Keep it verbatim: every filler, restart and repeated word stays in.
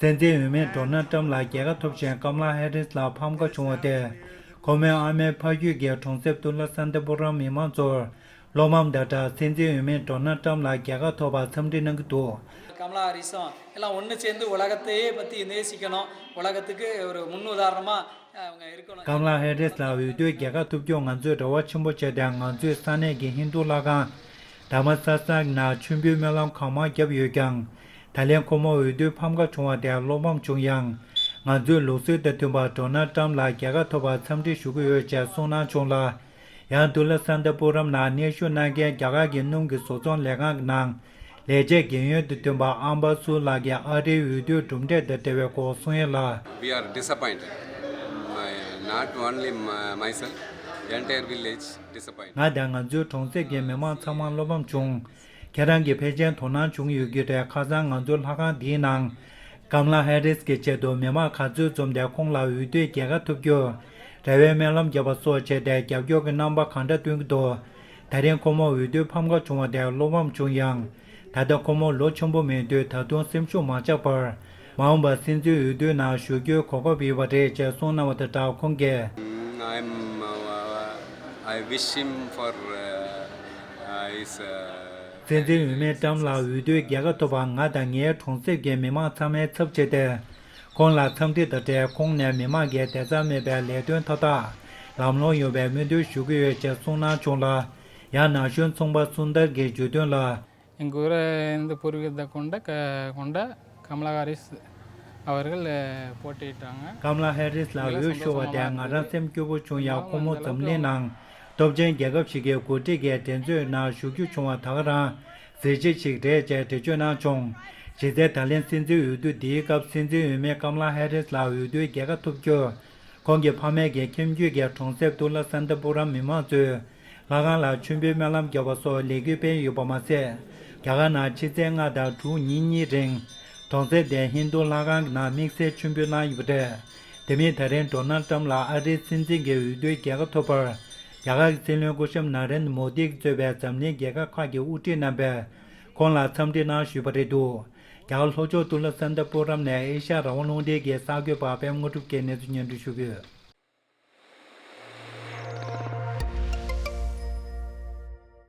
སྲིད་འཛིན་འོས་མི་ཌོ་ནལ་ཊམ་ལ་རྒྱལ་ཁ་ཐོབ་ཞིང་ཀམ་ལ་ཧེ་རིས་ལ་ཕམ་ཁ་བྱུང་བ་དེ། ཁོ་མོའི་ཨ་མའི་ཕ་ཡུལ་གྱི་གྲོང་གསེབ་ཏུ་ལ་སན་ཏི་པུ་རམ་མི་མང་ཚོར་བློ་ཕམ་དང་སྦྲགས། སྲིད་འཛིན་འོས་མི་ཌོ་ནལ་ཊམ་ལ་རྒྱལ་ཁ་ཐོབ་པར་འཚམས་འདྲི་གནང་གི་འདུག། கமலா ஹாரிஸும் எல்லாம் ஒன்று சேர்ந்து உலகத்தையே பற்றி நேசிக்கணும், உலகத்துக்கு ஒரு முன்னுதாரணமாக அவங்க இருக்கணும். ཀམ་ལ་ཧེ་རིས་ལ་འོས་བསྡུའི་རྒྱལ་ཁ་ཐོབ་རྒྱུར་ང་ཚོས་རེ་བ་ཆེན་པོ་བྱས་ཏེ། ང་ཚོས་ས་གནས་ཀྱི་ཧིན་རྡུ་ལྷ་ཁང་དྷ་མ་ས་ས་ནང་མཆོད་འབུལ་སྨོན་ལམ་གང་མང་བརྒྱབ་ཡོད་ཀྱང་། ད་ལན་ཁོ་མོ་འོས་བསྡུའི་ཕམ་ཁ་བྱུང་བ་དེར་བློ་ཕམ་བྱུང་ཡང་། ང་ཚོའི་ལུགས་སྲོལ་དང་མཐུན་པར་ཌོ་ནལ་ཊམ་ལ་རྒྱལ་ཁ་ཐོབ་པར་འཚམས་འདྲི་ཞུ་གི་ཡོད་ཅེས་གསུངས་གནང་བྱུང་ལ། ཡང་ཏུ་ལ་སན་ཏི་པུ་རམ་ནང་གནས་བཞུགས་གནང་མཁན་རྒྱ་གར་གྱི་སྣུམ་གྱི་བཟོ་ཚོང་ལས་ཁང་གི་ནང་ལས་བྱེད་རྒན་ཡོལ་དུ་ཐོན་པ་ཨམ་བ་སུ་ལགས་ཀྱིས་ཨ་རིའི་འོས་བསྡུའི་གྲུབ་འབྲས་དང་འབྲེལ་བའི་སྐོར་གསུང་ཡས་ལ། We are disappointed. My, not only my, myself, entire village disappointed. ང་དང་ང་ཚོའི་གྲོང་གསེབ་ཀྱི་མི་མང་ཚང་མ་བློ་ཕམ་བྱུང་། ཁྱེད་རང་གིས་ཕལ་ཆེར་དོ་སྣང་བྱུང་ཡོད་ཀྱི་རེད། ཁ་སང་ང་ཚོའི་ལྷ་ཁང་འདིའི་ནང་། ཀམ་ལ་ཧེ་རིས་ཀྱི་ཆེད་དུ་མི་མང་ག་ཚོད་འཛོམས་ཏེ་ཁོང་ལ་འོས་བསྡུའི་རྒྱལ་ཁ་ཐོབ་རྒྱུར་རེ་བའི་སྨོན་ལམ་བརྒྱབ་པ་སོགས་བྱས་ཏེ་རྒྱབ་སྐྱོར་གྱི་རྣམ་པ་གང་འདྲ་སྟོན་གྱི་འདུག། ད་རིང་ཁོ་མོ་འོས་བསྡུའི་ཕམ་ཁ་བྱུང་བ་དེར་བློ་ཕམ་བྱུང་ཡང་། ད་ལྟ་ཁོ་མོ་ལོ་ཆེན་པོ་མིན་དུས་ད་དུང་སེམས་ཤུགས་མ་ཆག་པར། མ་འོངས་པར་སྲིད་འཛིན་འོས་བསྡུའི་ནང་ཞུགས་རྒྱུའི་གོ་སྐབས་ཡོད་པ་རེད་ཅེས་གསུངས་གནང་བ་དང་སྦྲགས། ཁོང་གིས། Mm, I'm, uh, I wish him for, uh, uh, his, uh, སྲིད་འཛིན་འོས་མི་ཊམ་ལ་འོས་བསྡུའི་རྒྱལ་ཁ་ཐོབ་པར་ང་དང་ངའི་གྲོང་གསེབ་ཀྱི་མི་མང་ཚང་མའི་ཚབ་བྱས་ཏེ། ཁོང་ལ་འཚམས་འདྲི་དང་འབྲེལ། ཁོང་ནས་མི་མང་གིས་བདེ་རྩ་མེད་པའི་ལས་དོན་མཐའ་དག་ལམ་ལྷོང་ཡོང་བའི་སྨོན་འདུན་ཞུ་གི་ཡོད་ཅེས་གསུངས་གནང་བྱུང་ལ། ཡང་ན་གཞོན་ཚོང་པ་སུན་དར་གྱིས་བརྗོད་དོན་ལ། எங்கள் இந்து பூர்வீகத்தை கொண்ட க- கொண்ட கமலா ஹாரிஸ் அவர்கள், அஹ், போட்டியிட்டாங்க. ཀམ་ལ་ཧེ་རིས་ལ་འོས་ཤོར་བ་དེ་ང་རང་སེམས་སྐྱོ་པོ་བྱུང་ཡང་། ཁོང་མོ་འཛམ་གླིང་ནང་སྟོབས་ཆེན་རྒྱལ་ཁབ་ཞིག་གི་འགོ་ཁྲིད་ཀྱི་འགྲན་རྩོད་ནང་ཞུགས་རྒྱུ་བྱུང་བ་ད་ག་རང་གཟི་བརྗིད་ཞིག་རེད་ཅེས་འགྲེལ་བརྗོད་གནང་བྱུང་། གཞི་རྩའི་ད་ལན་སྲིད་འཛིན་འོས་བསྡུ་འདིའི་སྐབས་སྲིད་འཛིན་འོས་མི་ཀམ་ལ་ཧེ་རིས་ལ་འོས་བསྡུའི་རྒྱལ་ཁ་ཐོབ་རྒྱུར། ཁོང་གི་ཕ་མེས་ཀྱི་ཁྱིམ་རྒྱུད་ཀྱི་གྲོང་གསེབ་ཏུ་ལ་སན་ཏི་པུ་རམ་མི་མང་ཚོས་ལྷ་ཁང་ལ་མཆོད་འབུལ་སྨོན་ལམ་བརྒྱབ་པ་སོགས་ལས་འགུལ་སྤེལ་ཡོད་པ་མ་ཟད། རྒྱ་གར་ནང་ཕྱི་ཚེས་ལྔ་དང་དྲུག་ཉིན་གཉིས་རིང་གྲོང་གསེབ་དེའི་ཧིན་རྡུ་ལྷ་ཁང་གི་ནང་དམིགས་བསལ་མཆོད་འབུལ་གནང་ཡོད་པ་རེད། དེ་མིན་ད་རིང་ཌོ་ནལ་ཊམ་ལ་ཨ་རིའི་སྲིད་འཛིན་གྱི་འོས་བསྡུའི་རྒྱལ་ཁ་ཐོབ་པར། རྒྱ་གར་གྱི་སྲིད་བློན་སྐུ་ཞབས་ན་རེན་དྲ་མོ་དི་གིས་གཙོས་པའི་འཛམ་གླིང་རྒྱལ་ཁབ་ཁག་གི་དབུ་ཁྲིད་རྣམ་པས་ཁོང་ལ་འཚམས་འདྲི་གནང་ཞུས་པ་རེད་འདུག། རྒྱ་གར་ལྷོ་ཕྱོགས་ཏུ་ལ་སན་ཏི་པུ་རམ་ནས་ཨེ་ཤ་ཡ་རང་དབང་རླུང་འཕྲིན་གྱི་གསར་འགོད་པ་པད་མ་དངོས་གྲུབ་ཀྱིས་གནས་ཚུལ་སྙན་སྒྲོན་ཞུ་གི་ཡོད།